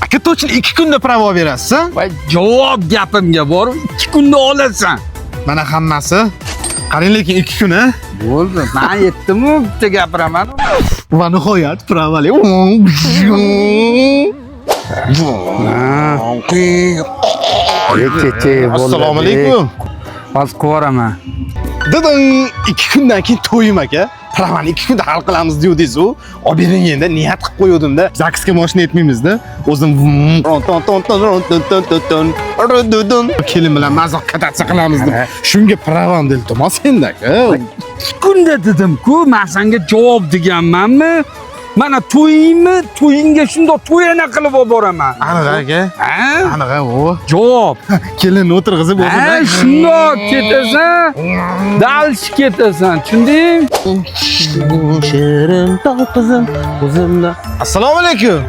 Aka, точно 2 kunda pravo berasiz, a? Voy, javob gapimga borib 2 kunda olasan. Mana hammasi. Qarang, lekin 2 kun, a? Bo'ldi. Men yetdimu, bitta gapiraman. Va nihoyat pravali. Assalomu alaykum. Hozir qilib. Dedim, 2 kundan keyin to'yim aka. Pravani 2 kunda hal qilamiz deyodingiz-u. Olib bering endi, niyat qilib qo'yuvdim-da. Zaksga mashina etmaymiz-da. O'zim kelin bilan mazoq katatsiya qilamiz deb. Shunga pravamni iltimos endi aka. 2 kunda dedim-ku, men senga javob deganmanmi? Mana to'yingmi? To'yingga shundoq to'yana qilib olib boraman. Aniq aka. Ha? Aniq o. Javob. Kelinni o'tirg'izib Ha, o'zim. shundoq ketasan. Dalsh ketasan, tushundingmi? Shirin tog' qizim o'zimda. Assalomu alaykum.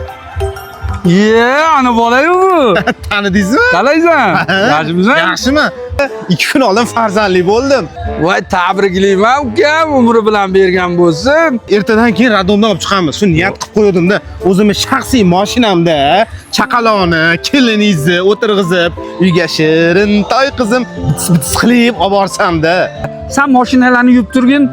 Ye, ana bola-yu bu. Tanidingizmi? Qalaysan? Yaxshimisan? Yaxshimi? 2 kun oldin farzandli bo'ldim. Voy, tabriklayman ukam, umri bilan bergan bo'lsin. Ertadan keyin radomdan olib chiqamiz. Shu niyat qilib qo'yuvdim-da. O'zimni shaxsiy mashinamda chaqaloqni, keliningizni o'tirg'izib, uyga shirin toy qizim bits-bits qilib olib borsamda. Sen mashinalarni yuvib turgin,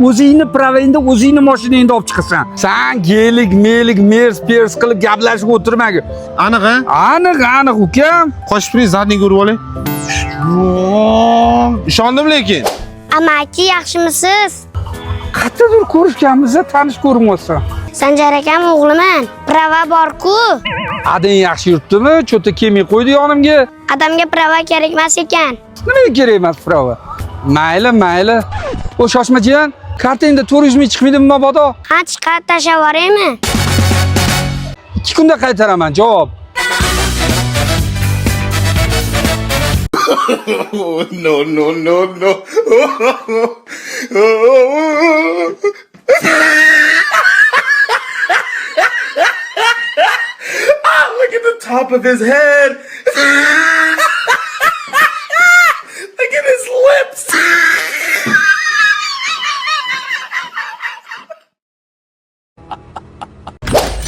o'zingni pravingda o'zingni mashinangda olib chiqasan. Sen gelik, melik, mers, pers qilib gaplashib o'tirmagin. Aniq, a? Aniq, aniq ukam. Qochib turing, zadniy urib olay. Ishondim lekin. Amaki, yaxshimisiz? Qayerdadir ko'rishganmiz, tanish ko'rinmayapsan. Sanjar akam o'g'liman. Prava bor-ku. Adang yaxshi yuribdimi? Cho'ta kelmay qo'ydi yonimga. Adamga prava kerak emas ekan. Nimaga kerak emas prava? Mayli, mayli. O shoshma jiyan, kartangda 400 ming chiqmaydimi mabodo? Ha, chiqarib tashlab yuboraymi? 2 kunda qaytaraman, javob. No, no, no, no. Look at the top of his head. Look at his lips.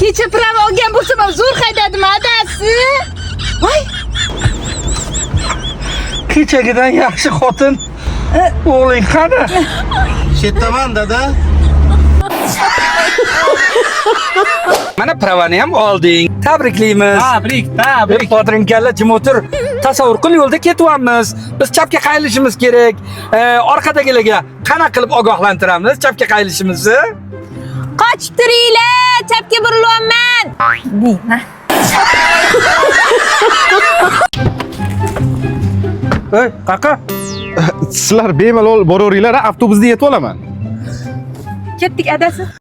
Kecha prava olgan bo'lsam ham zo'r haydadim adasi. Voy, Kechagidan yaxshi xotin. O'g'ling qani? Chetdaman, dada. Mana pravani ham olding. Tabriklaymiz. Tabrik, tabrik. Xotiring kalla jim o'tir. Tasavvur qil, yo'lda ketyapmiz. Biz chapga qayrilishimiz kerak. Orqadagilarga qanaqa qilib ogohlantiramiz chapga qayrilishimizni? Qochib turinglar, chapga burilyapman. Deyman. Ey, qaqa. Sizlar bemalol boraveringlar, avtobusda yetib olaman. Ketdik adasi.